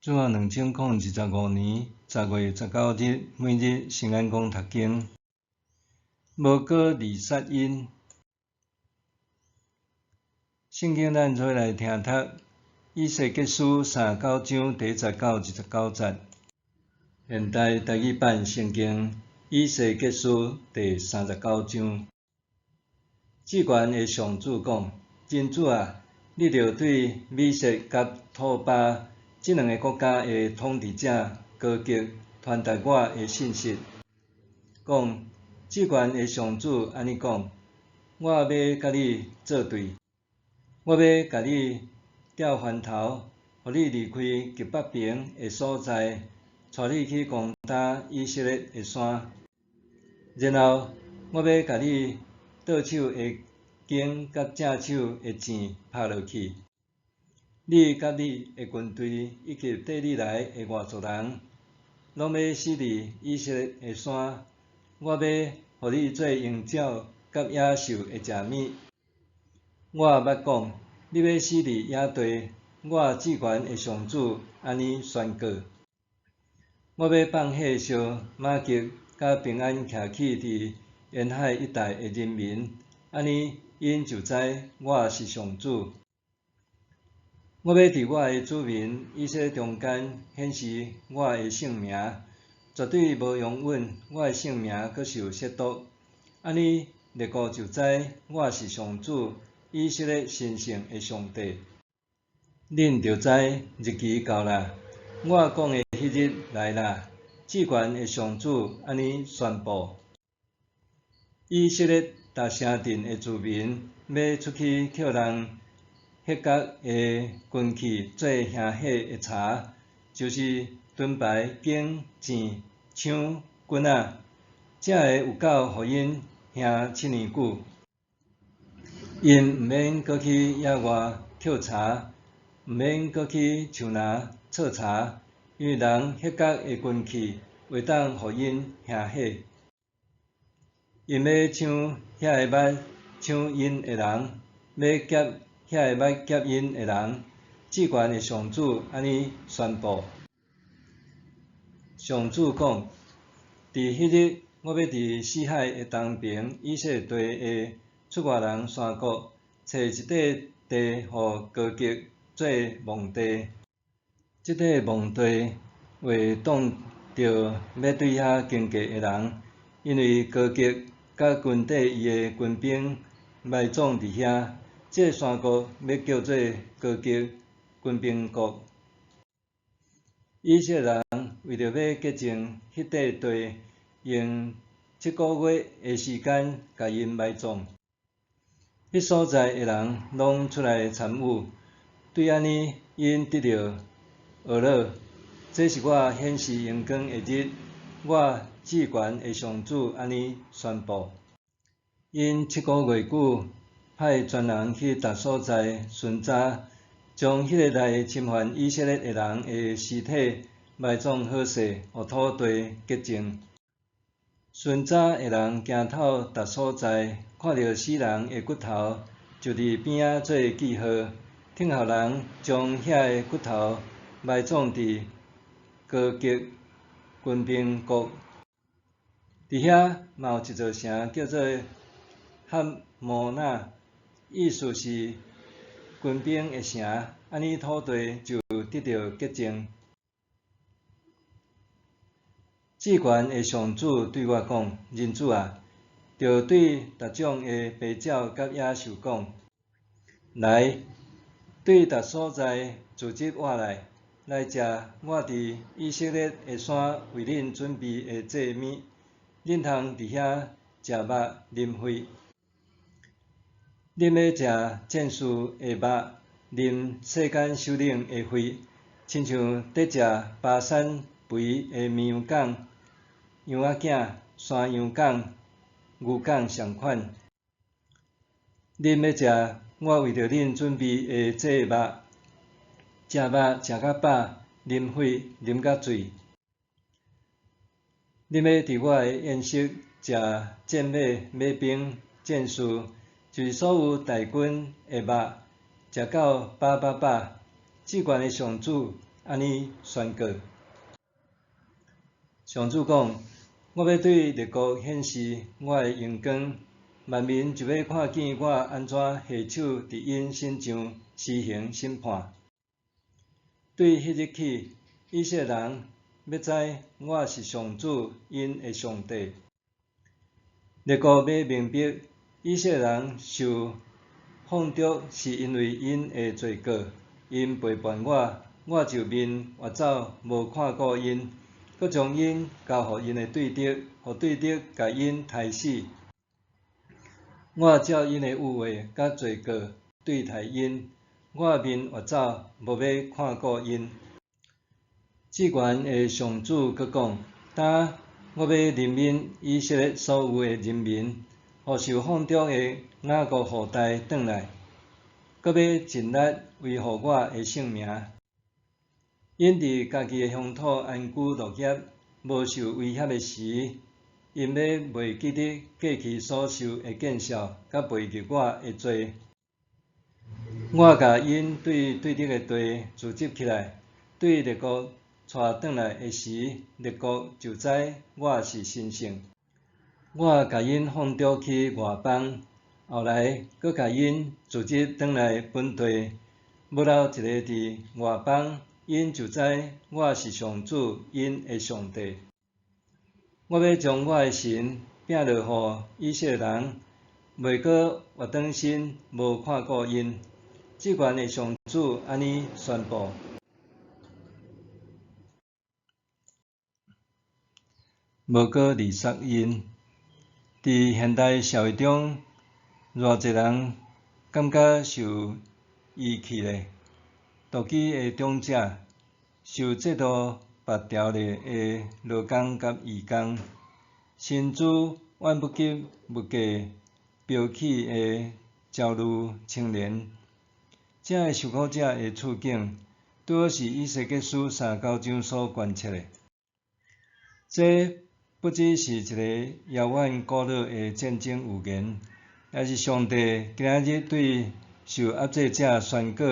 主後2025年10月19日，每日新眼光讀經，無閣離殺𪜶。聖經咱做伙來聽讀，以西結書39章第1節到29節。現代台語版聖經以西結書第三十九章。至懸的上主講：人子啊，你著對米設佮吐巴這兩个國家的統治者歌革傳達我的信息，講：至懸的上主按呢講：我欲佮你做對，我欲共你吊番頭，予你離開極北邊的所在，帶你去攻打以色列的山。然後我欲共你倒手的弓佮正手的箭拍落去。你佮你的軍隊以及綴你來的外族人，攏欲死佇以色列的山。我欲予你做鷹鳥佮野獸的食物。我捌講，你欲死佇野地，我至懸的上主按呢宣告。我欲放火燒瑪各佮平安徛起佇沿海一帶的人民，按呢𪜶就知我是上主。我欲佇我的子民以色列中間顯示我的聖名，絕對無容允我的聖名閣受褻瀆。按呢列國就知我是上主，以色列神聖的上帝。恁著知日期到啦，我講的彼日來啦，至懸的上主按呢宣布。以色列逐城鎮的住民欲出去抾人彼角的軍器做燃火的柴，就是盾牌、弓、箭、槍、棍仔，才會有夠予𪜶燃7年久。𪜶毋免閣去野外抾柴，毋免閣去樹林採柴，因為人彼角的軍器會當予𪜶燃火。𪜶欲搶遐个欲搶𪜶的人，欲劫遐个欲劫𪜶的人，至懸的上主按呢宣布。上主講：佇彼日，我欲佇死海的東爿以色列地的出外人山谷，揣一塊地予歌革做墓地。這塊墓地會擋著欲對遐經過的人，因為歌革佮軍隊伊的軍兵埋葬佇遐。這个山谷欲叫做歌革軍兵谷。以色列人為著欲潔淨彼塊地，用7個月的時間共𪜶埋葬。彼所在的人攏出來參與，對按呢，𪜶得著呵咾。這是我顯示榮光的日，我至懸的上主按呢宣布。𪜶7個月久，派專人去逐所在巡查，將彼个來侵犯以色列的人的屍體埋葬好勢，予土地潔淨。巡查的人行透逐所在，看著死人的骨頭，就佇邊仔做記號，聽候人將遐个骨頭埋葬佇歌革軍兵谷。佇遐嘛有一座城叫做哈摩那，意思是軍兵的城，按呢土地就得著潔淨。至懸的上主對我講：人子啊，著對逐種的飛鳥佮野獸講，來，對逐所在聚集活來，來食我佇以色列的山為恁準備的祭物，恁通佇遐食肉啉血。恁欲食戰士的肉，啉世間首領的血，親像佇食巴珊肥的綿羊犅、羊仔囝、山羊犅、牛犅仝款。恁欲食我為著恁準備的祭物，食肉食甲飽，啉血啉甲醉。恁欲佇我的宴席食戰馬、馬兵、戰士，就是所有大軍的肉，食到飽飽飽。至懸的上主按按呢宣告。上主讲：我欲对列国显示我的荣光，万民就欲看见我按怎下手佇𪜶身上施行审判。对彼日起，以色列人欲知我是上主𪜶的上帝。列国欲明白，以色列人受放逐是因为𪜶的罪过，𪜶背叛我，我就面越走無看顧𪜶，閣將𪜶交予𪜶的對敵，予對敵共𪜶刣死。我照𪜶的有話佮罪過對待𪜶，我面越走無欲看顧𪜶。至懸的上主閣講：今我欲憐憫以色列所有的人民，予受放逐的雅各後代轉來，閣欲盡力維護我的聖名。𪜶佇家己的鄉土安居樂業，無受威脅的時，𪜶欲袂記得過去所受的見笑，佮背逆我的罪。我共𪜶對對敵的地組織起來，對列國帶轉來的時，列國就知我是神聖。我共𪜶放逐去外邦，後來閣共𪜶組織轉來本地，無留一个佇外邦，𪜶就知我是上主𪜶的上帝。我欲將我的神摒落予以色列人，袂閣越轉身無看顧𪜶。至懸的上主按呢宣布。無閣離殺𪜶。佇現代社會中，偌濟人感覺受遺棄咧，獨居的長者，受制度縛牢咧的勞工佮移工，薪資遠不及物價飆起的焦慮青年，這个受苦者的處境，拄好是以西結書39章所關切的。這不只是一个遙遠古老的戰爭預言，也是上帝今仔日對受壓制者宣告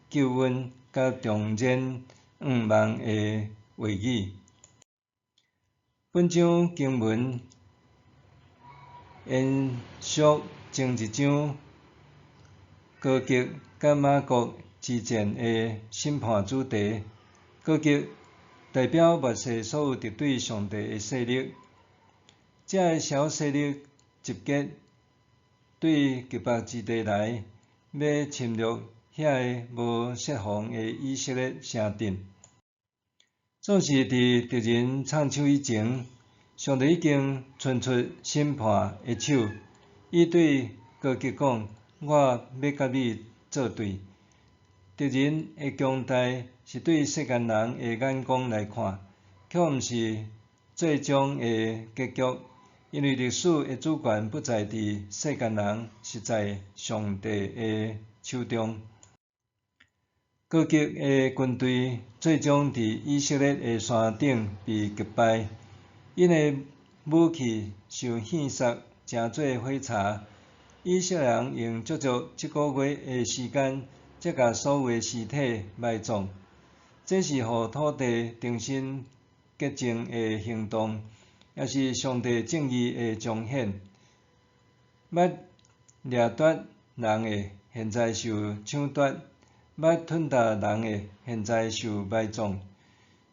救恩佮重燃盼望的話語。本章經文延續前一章歌革佮瑪各之戰的審判主題。歌革代表末世所有敵對上帝的勢力，這个小勢力集結對極北之地來，欲侵略遐个無設防的以色列城鎮。總是佇敵人插手以前，上帝已經伸出審判的手，伊對歌革講：我欲佮你作對。敵人的強大是對世間人的眼光來看，卻毋是最終的結局，因為歷史的主權不在佇世間人，是在上帝的手中。歌革的軍隊最終佇以色列的山頂被擊敗，𪜶的武器受獻殺，成做火柴。以色列人用足足7個月的時間，才共所有的屍體埋葬。這是予土地重新潔淨的行動，也是上帝正義的彰顯。捌掠奪人的，現在受搶奪；捌吞噬人的，現在受埋葬。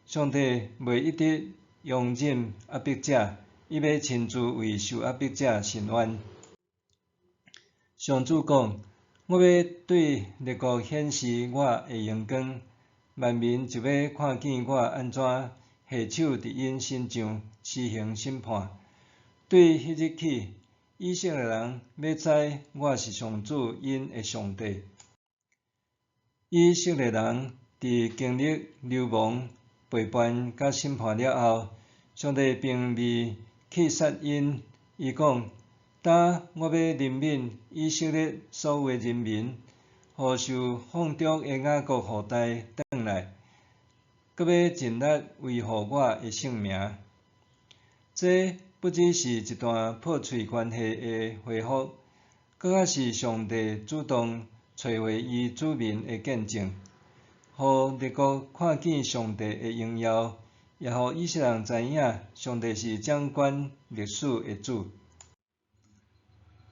上帝袂一直容忍壓迫者，伊欲親自為受壓迫者伸冤。上主講：我欲對列國顯示我的榮光，萬民就欲看見我按怎下手佇𪜶身上施行審判。對彼日起，以色列人欲知我是上主𪜶的上帝。以色列人佇經歷流亡、背叛佮審判了後，上帝並未棄殺𪜶。伊講：今我欲憐憫以色列所有的人民，予受放逐的雅各後代轉來，閣欲盡力維護我的聖名。這不只是一段破碎關係的恢復，閣較是上帝主動揣回伊子民的見證。予列國看見上帝的榮耀，也予以色列人知影上帝是掌管歷史的主。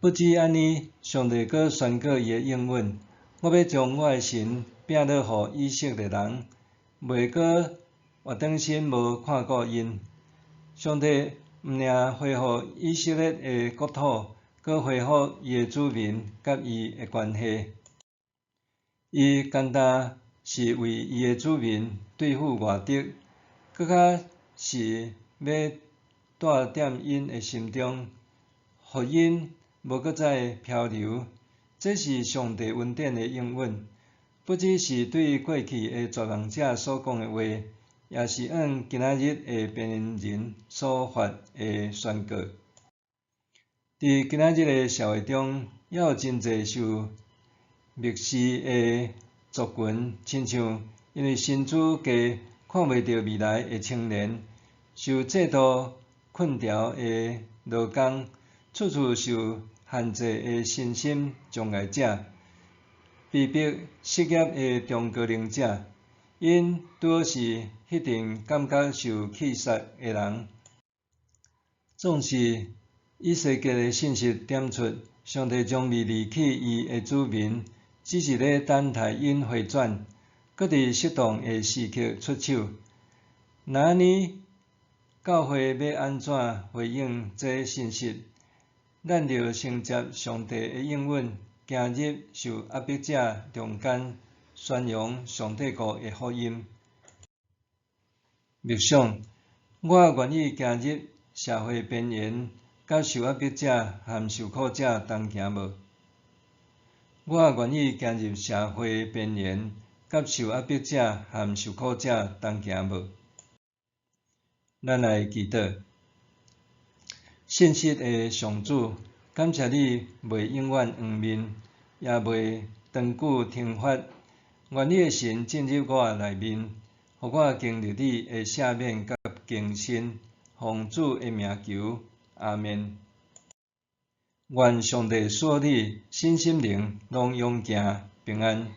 不止按呢，上帝閣宣告伊的應允：我欲將我的神摒落予以色列人，袂閣活轉身無看顧𪜶。上帝毋爾恢復以色列的國土，閣恢復伊的子民佮伊的關係。伊干焦是為伊的子民對付外敵，閣較是欲帶踮𪜶的心中，予𪜶無閣再漂流。這是上帝恩典的應允，不只是對過去的絕望者所講的話，也是按今仔日的邊緣人所發的宣告。佇今仔日的社會中，猶有真濟受蔑視的族群，親像因為薪資低看袂著未來的青年，受制度困牢的勞工，處處受限制的身心障礙者，被迫失業的中高齡者，𪜶拄好是彼陣感覺受棄殺的人。總是以西結的信息點出，上帝從未離棄伊的子民，只是咧等待𪜶回轉，閣佇適當的時刻出手。若按呢，教會欲按怎回應這信息？咱著承接上帝的應允，行入受壓迫者中間，宣揚上帝國的福音。默想，我願意行入社會邊緣，佮受壓迫者和受苦者同行無？我願意行入社會邊緣，佮受壓迫者和受苦者同行無？咱來祈禱。信實的上主，感謝你袂永遠黃面，也袂長久停發。願你的神進入我內面，予我經歷你的赦免佮更新。奉主的名求，阿們。願上帝賜予你身心靈攏勇健平安。